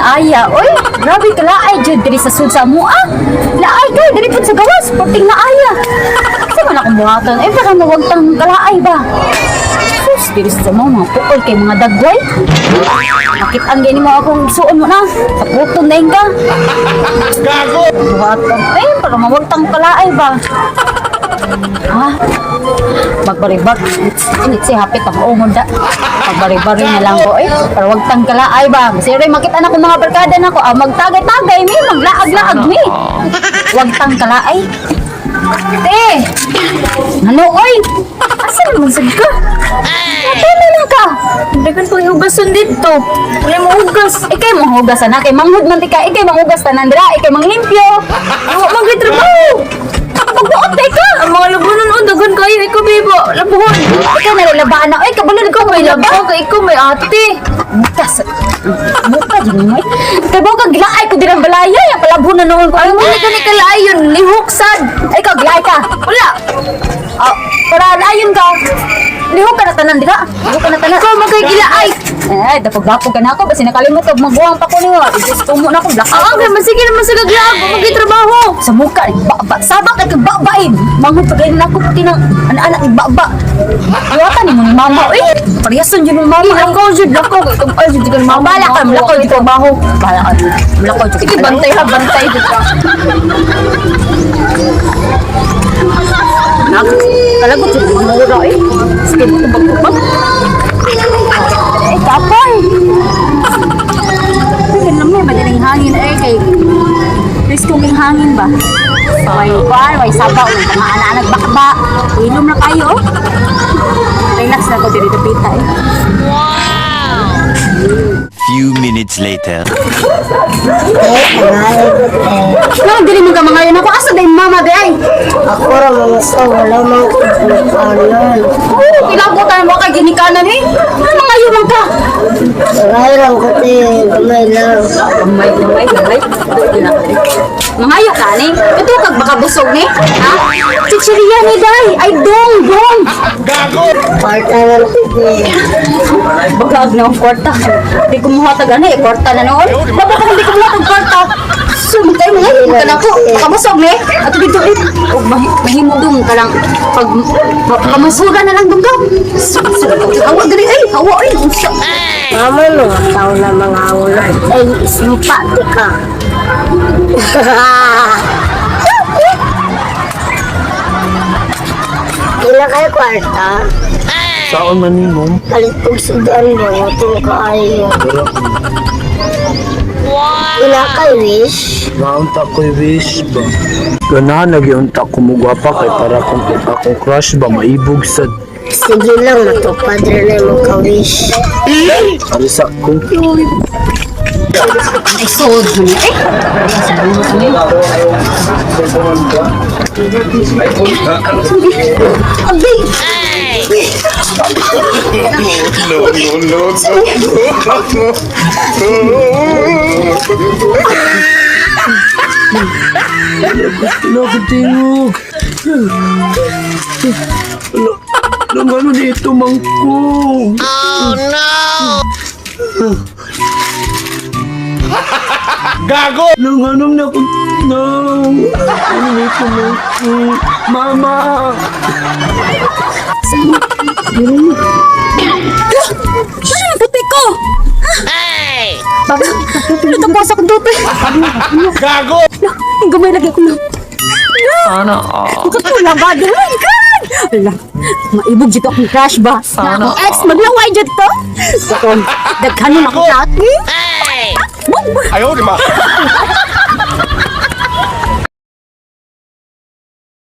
Naaya, oy. Grabe ka laay jud diri sa sud sa amoa. Laay kay diri pud sa gawas, perting naaya. Sa man akong buhaton, eh para mawagtang kalaay ba. Sus, diri sa mo mga puol kay mga dagway. Makit-an gani mo akong isuon mo na. Sa puton na ka. Gago! Buhaton, eh para mawagtang kalaay ba. Ha? Magbaribag. Init si hapit ang umon da. Magbaribari na lang ko eh. Para wag tang kalaay ba. Masiro makita na ko mga barkada na ko. Ah, magtagay-tagay mi, maglaag-laag mi. Wag tang kalaay. Te! Ano oy? Asa naman sad ka? Natulog lang ka. Dagan pang hugason dito. Wala mo hugas. Ikay mong hugas ana kay manghud man ti ka. Ikay manghugas tanan dira, ikay manglimpyo. Wa man kay trabaho. Pagbuot kay ka. Ang mga labunon o dagan kayo ikaw bebo. Labuhon. Ikaw nalalabaan na. Oy, kabalo ko May may laba. labo kay ikaw may ate. Bukas. Buka dyan mo eh. Kay ka gilaay ko dirang balaya. Yang palabho na noon ko. Ay mo ni kalaayon lihok sad. Ay ka gilaay ka. Wala. Ah, para layon ka. Lihok ka na tanan dira. Lihok ka na tanan. Ikaw man kay gilaay. Eh, dapag-dapog ka na ako. Basta nakalimot ka magbuwang pa ko niyo. Gusto mo na ako. Black Ah, okay, man sige naman sa gaglaag, wa man kay trabaho. Sa muka, ba, saba kay kag babain. Manghud pa kayo na ako pati ng anak-anak ni baba. Iwatan ni mo ni mama. Eh, parehason yun mo mama. Ay, lakaw jud lakaw kay tungkol jud kan mama. Bala ka, lakaw jud trabaho. Bala ka, lakaw jud. Sige, bantay ha, bantay jud ka. Nak, kalagot jud mga mura eh. Sige, tubag-tubag. Eh, kapoy. Ay, ganun naman, madaling hangin eh kay Risk kong hangin ba? Way bar, way saba, way mga anak-anak bakba. Inom na kayo. Oh. Relax na ko diri dapita eh. Few minutes later. Nga dili mo ka mga yun ako asa day mama day ay. Ako ra mga sa wala man ko ginikanan. Oh, kilabutan mo kay ginikanan eh. Ano mga yun man ka? Sagay lang ko te, gamay lang. Gamay, gamay, gamay. Mangayo ka ni? Ito kag baka busog ni? Ha? Chichiriya ni day. Ay dong, dong. Gago! Kwarta lang ko te. Bagaag na ang kwarta. Di ko muhatag ani, eh, kwarta na noon. Baka kung di ko muhatag kwarta. Sumtay mga yun ka na ko. Baka busog ni? Ato dito eh. Og mahimo dong ka lang pag pamasura na lang dong ka. Hawa diri ay, hawa ay. Unsa? Mama no, tao na mga ulan. Ay, isumpa ti ka. Pila kay kwarta? Saan man nimo? Palit og sudan mo, utong kaayo. Pila kay wish? Naunta ko'y wish ba? Ganahan nagyunta ko mo gwapa kay para kung akong crush ba maibog sa Sige lang, matupad ra na imong ka-wish. arisa ko. Ay sod mo ni eh. Abay! No, no, no, no. Wala ko tingog. Wala, wala ano dito mangko. Oh no! Gago! Nang anong na ko nang ano dito mangko. Mama! Ano ang puti ko? Ay! Natapos akong dope. Gago! Ang gamay lagi ako na. Sana all. Makatula ba? Oh my God! Ala, maibog dito akong crush ba? Sana akong ex, maglaway dito to. Sakon, daghanon ako laki. Ayaw, di ba?